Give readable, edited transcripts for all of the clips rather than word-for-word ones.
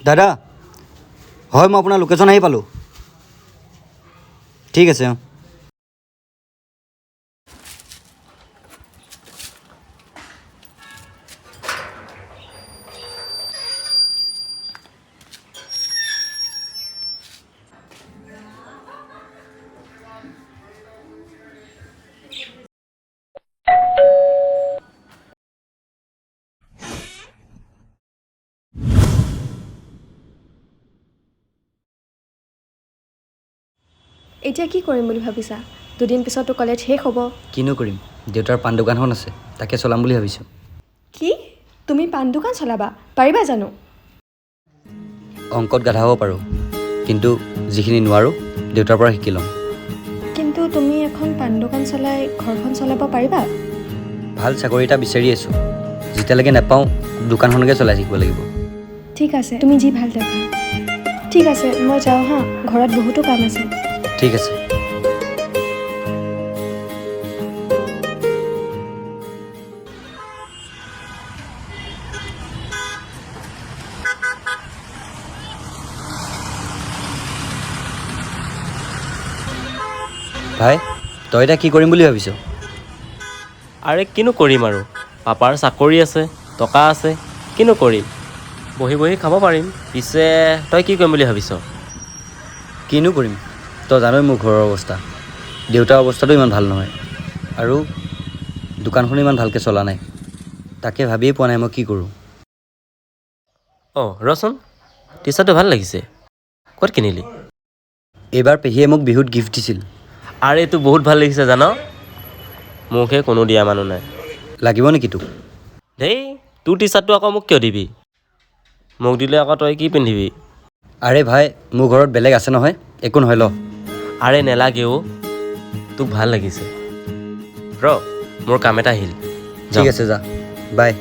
দাদা, হয়, মই আপোনাৰ লোকেশ্যন আহি পালোঁ। ঠিক আছে, অঁ। এতিয়া কি কৰিম বুলি ভাবিছা? দুদিন পিছতো কলেজ শেষ হ'ব। কিনো কৰিম, দেউতাৰ পাণ দোকানখন আছে, তাকে চলাম বুলি ভাবিছোঁ। কি, তুমি পাণ দোকান চলাবা? পাৰিবা জানো? অংকত গাধা হ'ব পাৰোঁ, কিন্তু যিখিনি নোৱাৰোঁ দেউতাৰ পৰা শিকি ল'ম। কিন্তু তুমি এখন পাণ দোকান চলাই ঘৰখন চলাব পাৰিবা? ভাল চাকৰি এটা বিচাৰি আছোঁ, যেতিয়ালৈকে নাপাওঁ দোকানখনকে চলাই থাকিব লাগিব। ঠিক আছে, তুমি যি ভাল দেখা। ঠিক আছে, মই যাওঁ হা, ঘৰত বহুতো কাম আছে। ঠিক আছে। ভাই, তই এতিয়া কি কৰিম বুলি ভাবিছ? আৰে কিনো কৰিম আৰু, পাপাৰ চাকৰি আছে, টকা আছে, কিনো কৰিম, বহি বহি খাব পাৰিম। পিছে তই কি কৰিম বুলি ভাবিছ? কিনো কৰিম, তই জানই মোৰ ঘৰৰ অৱস্থা, দেউতাৰ অৱস্থাটো ইমান ভাল নহয় আৰু দোকানখনো ইমান ভালকৈ চলা নাই। তাকে ভাবিয়ে পোৱা নাই মই কি কৰোঁ। অঁ ৰচোন, টি চাৰ্টটো ভাল লাগিছে, ক'ত কিনিলি? এইবাৰ পেহীয়ে মোক বিহুত গিফ্ট দিছিল। আৰে এইটো বহুত ভাল লাগিছে জান, মোকহে কোনো দিয়া মানুহ নাই। লাগিব নেকি তোক? দেই, তোৰ টি চাৰ্টটো আকৌ মোক কিয় দিবি? মোক দিলে আকৌ তই কি পিন্ধিবি? আৰে ভাই, মোৰ ঘৰত বেলেগ আছে নহয়, একো নহয় ল। আৰে নেলাগে অ', তোক ভাল লাগিছে। ৰ, মোৰ কাম এটা আহিল। ঠিক আছে, যা, বাই।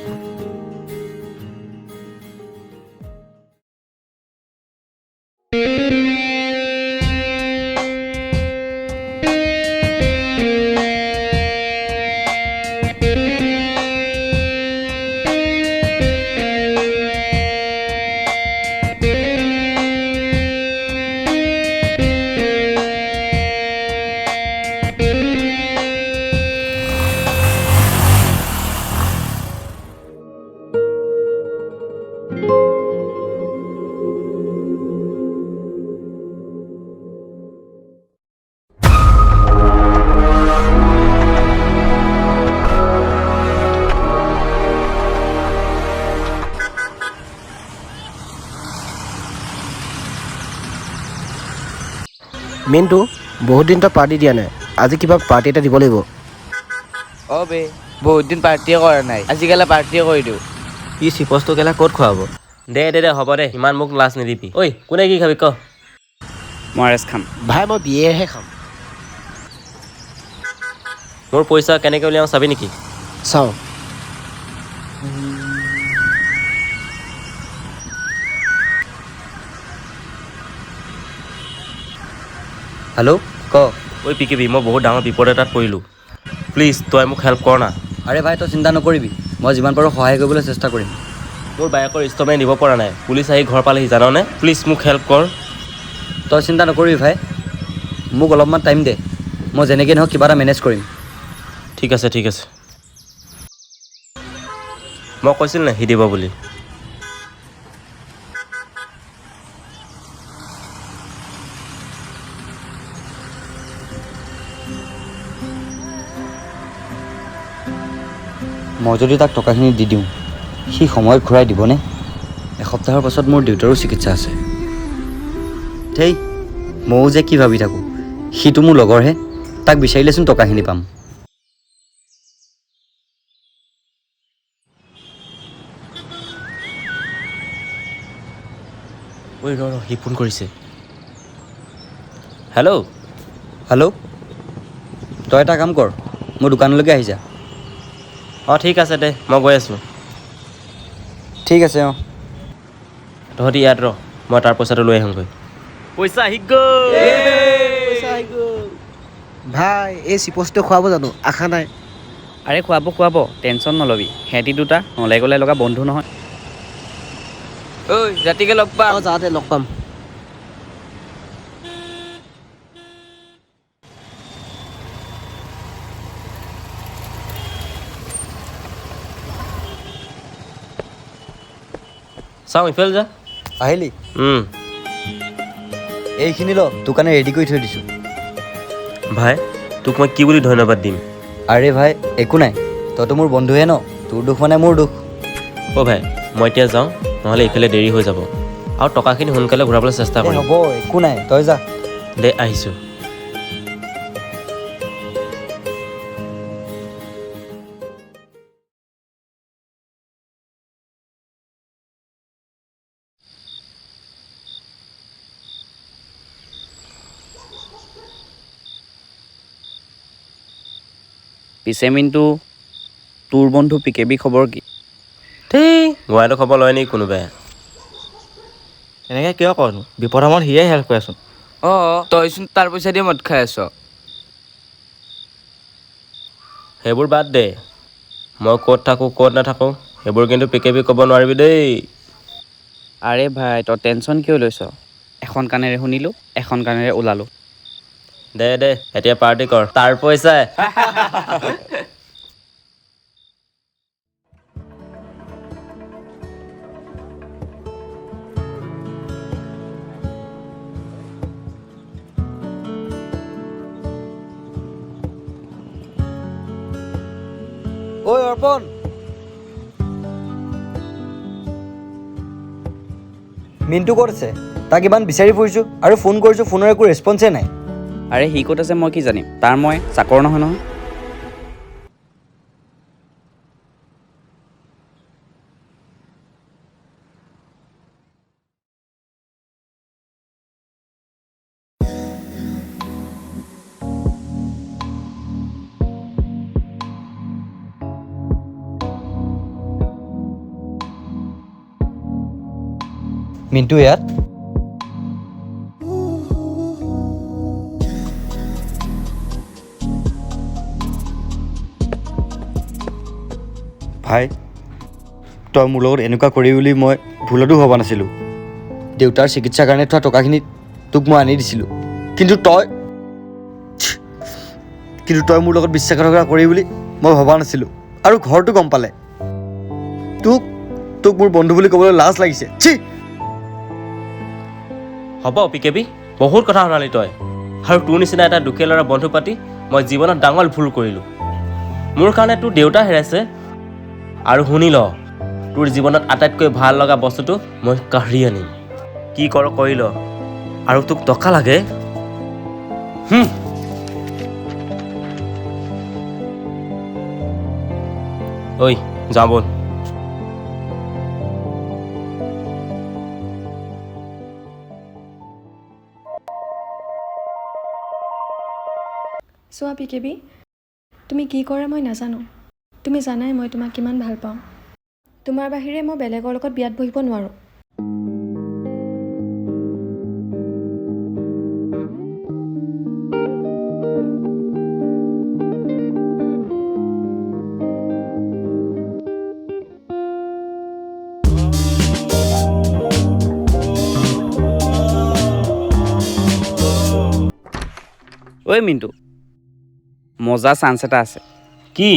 মিণ্টু, বহুত দিন তই পাৰ্টি দিয়া নাই, আজি কিবা পাৰ্টি এটা দিব লাগিব। অ বে, বহুত দিন পাৰ্টিয়ে কৰা নাই, আজিকালি পাৰ্টিয়ে কৰি দিওঁ। ই চিপছটো কেলা ক'ত খুৱাব? দে দে দে, হ'ব দে, ইমান মোক লাজ নিদিবি। ঐ, কোনে কি খাবি ক? মই আৰ এছ খাম। ভাই, মই বিয়েৰহে খাম। মোৰ পইচা কেনেকৈ উলিয়াওঁ চাবি নেকি? চাওঁ। হেল্ল', ক। ঐ পিকিবি, মই বহুত ডাঙৰ বিপদ এটাত পৰিলোঁ, প্লিজ তই মোক হেল্প কৰ না। আৰে ভাই, তই চিন্তা নকৰিবি, মই যিমান পাৰোঁ সহায় কৰিবলৈ চেষ্টা কৰিম। মোৰ বাইকৰ ইনষ্টলমেণ্ট দিব পৰা নাই, পুলিচ আহি ঘৰ পালেহি জাননে? প্লিজ মোক হেল্প কৰ। তই চিন্তা নকৰিবি ভাই, মোক অলপমান টাইম দে, মই যেনেকৈ নহওক কিবা এটা মেনেজ কৰিম। ঠিক আছে, ঠিক আছে। মই কৈছিল নাই সি দিব বুলি। মই যদি তাক টকাখিনি দি দিওঁ, সি সময়ত ঘূৰাই দিবনে? এসপ্তাহৰ পাছত মোৰ দেউতাৰো চিকিৎসা আছে। ধেই, ময়ো যে কি ভাবি থাকোঁ, সিটো মোৰ লগৰহে, তাক বিচাৰিলেচোন টকাখিনি পাম। ঐ ৰ ৰ, সি ফোন কৰিছে। হেল্ল'। হেল্ল', তই এটা কাম কৰ, মোৰ দোকানলৈকে আহি যা। অঁ ঠিক আছে দে, মই গৈ আছোঁ। ঠিক আছে, অঁ। তহঁতি ইয়াত ৰ, মই তাৰ পইচাটো লৈ আহোঁগৈ। পইচা আহি গ'ল। ভাই, এই চিপছটো খুৱাব জানো? আশা নাই। আৰে খুৱাব খুৱাব, টেনশ্যন নল'বি, সিহঁতি দুটা নলে গ'লে লগা বন্ধু নহয়। ঐ, ৰাতিকে লগ পাম। অঁ, যাওঁতে লগ পাম। চাওঁ, ইফালে যা। আহিলি? উম। এইখিনি ল, দোকানে ৰেডি কৰি থৈ দিছোঁ। ভাই, তোক মই কি বুলি ধন্যবাদ দিম? আৰে ভাই, একো নাই, তইতো মোৰ বন্ধুহে ন, তোৰ দুখ মানে মোৰ দুখ। অ' ভাই, মই এতিয়া যাওঁ, নহ'লে ইফালে দেৰি হৈ যাব। আৰু টকাখিনি সোনকালে ঘূৰাবলৈ চেষ্টা এই কৰিম। হ'ব, একো নাই, তই যা। দে, আহিছোঁ। পিছে মিণ্টু, তোৰ বন্ধু পি কে বি খবৰ কি? ধেই, গোৱাটো খবৰ লয় নেকি কোনোবাই? এনেকৈ কিয় কয়নো? বিপদ সময়ত সিয়ে হেল্প কৰেচোন। অঁ, তইচোন তাৰ পইচা দি মদ খাই আছ। সেইবোৰ বাদ দে, মই ক'ত থাকোঁ ক'ত নাথাকোঁ সেইবোৰ কিন্তু পি কে বি ক'ব নোৱাৰিবি দেই। আৰে ভাই, তই টেনশ্যন কিয় লৈছ? এখন কাণেৰে শুনিলোঁ, এখন কাণেৰে ওলালোঁ। দে দে, এতিয়া পাৰ্টি কৰ, তাৰ পইচাই। ঐ অৰ্পণ, মিণ্টু ক'ত আছে? তাক ইমান বিচাৰি ফুৰিছোঁ আৰু ফোন কৰিছোঁ, ফোনৰ একো ৰেচপন্সেই নাই। আৰে সি ক'ত আছে মই কি জানিম? তাৰ মই চাকৰ নহয় নহয়। মিণ্টু ইয়াত? ভাই, তই মোৰ লগত এনেকুৱা কৰিবি বুলি মই ভুলতো ভবা নাছিলোঁ। দেউতাৰ চিকিৎসাৰ কাৰণে থোৱা টকাখিনি তোক মই আনি দিছিলোঁ, কিন্তু তই মোৰ লগত বিশ্বাসঘাতকতা কৰিবি বুলি মই ভবা নাছিলোঁ। আৰু ঘৰটো গম পালে তোক তোক মোৰ বন্ধু বুলি ক'বলৈ লাজ লাগিছে। ছি! হ'ব পি কে বি, বহুত কথা শুনালি তই। আৰু তোৰ নিচিনা এটা দুখীয়া ল'ৰা বন্ধু পাতি মই জীৱনত ডাঙৰ ভুল কৰিলোঁ। মোৰ কাৰণে তোৰ দেউতা হেৰাইছে। আৰু শুনি ল, তোৰ জীৱনত আটাইতকৈ ভাল লগা বস্তুটো মই কাঢ়ি আনিম। কি কৰ কৰি ল। আৰু তোক টকা লাগে? ঐ যাওঁ ব'ল। চোৱা পি কে বি, তুমি কি কৰা মই নাজানো। তুমি জানাই মই তোমাক কিমান ভাল পাওঁ। তোমাৰ বাহিৰে মই বেলেগৰ লগত বিয়াত বহিব নোৱাৰোঁ। ঐ মিণ্টু, মজা চান্স এটা আছে। কি?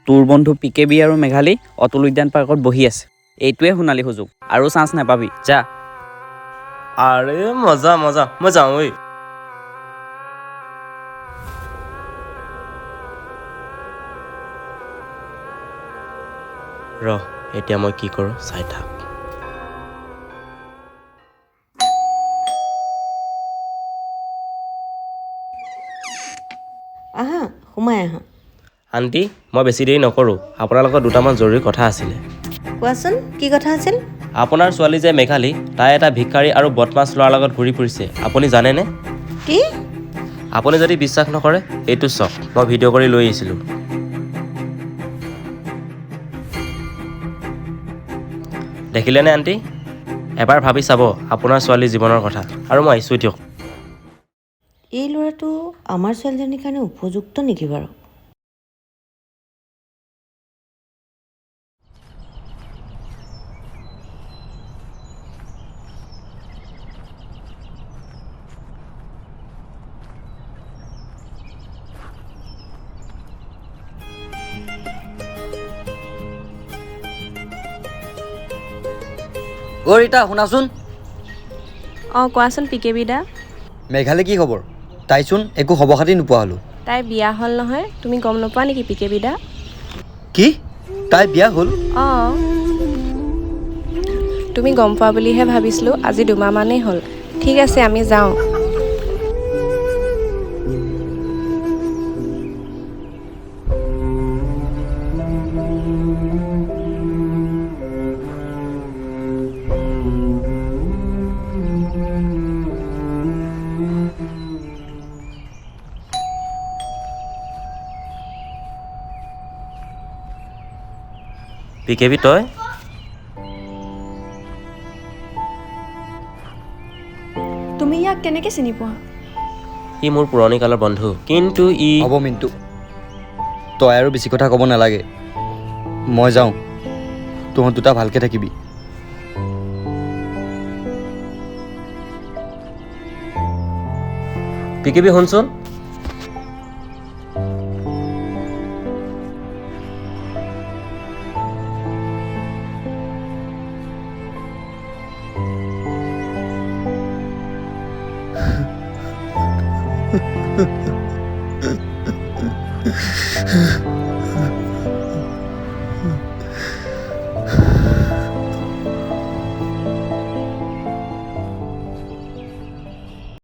তোৰ বন্ধু পি কে বি আৰু মেঘালী অতুল উদ্যান পাৰ্কত বহি আছে। এইটোৱে সোণালী সুযোগ, আৰু চান্স নাপাবি, যা। আৰে মজা মজা, মই যাওঁ ঐ। ৰ, এতিয়া মই কি কৰোঁ চাই থাক। আহা, সোমাই আহা। আণ্টি, মই বেছি দেৰি নকৰোঁ, আপোনাৰ লগত দুটামান জৰুৰী কথা আছিলে। কোৱাচোন, কি কথা আছিল? আপোনাৰ ছোৱালী যে মেঘালী, তাই এটা ভিক্ষাৰী আৰু বদমাছ ল'ৰাৰ লগত ঘূৰি ফুৰিছে, আপুনি জানেনে? কি? আপুনি যদি বিশ্বাস নকৰে, এইটো চাওক, মই ভিডিঅ' কৰি লৈ আহিছিলোঁ। দেখিলেনে আণ্টি? এবাৰ ভাবি চাব আপোনাৰ ছোৱালীৰ জীৱনৰ কথা। আৰু মই আহিছোঁ দিয়ক। এই ল'ৰাটো আমাৰ ছোৱালীজনীৰ কাৰণে উপযুক্ত নেকি বাৰু? অ' ৰীতা, শুনাচোন। অঁ, কোৱাচোন পি কে বি দা। মেঘালী কি খবৰ? তাইচোন একো খবৰ খাতি নোপোৱা হ'লো। তাই বিয়া হ'ল নহয়, তুমি গম নোপোৱা নেকি পি কে বি দা? কি, তাই বিয়া হ'ল? অঁ, তুমি গম পোৱা বুলিহে ভাবিছিলোঁ। আজি 2 মাহমানেই হ'ল। ঠিক আছে, আমি যাওঁ। পি কে বি, তই? তুমি ইয়াক কেনেকৈ চিনি পোৱা? সি মোৰ পুৰণি কালৰ বন্ধু, কিন্তু ই হ'ব মিণ্টু, তই আৰু বেছি কথা ক'ব নালাগে। মই যাওঁ, তহঁত দুটা ভালকৈ থাকিবি। পি কে বি, শুনচোন।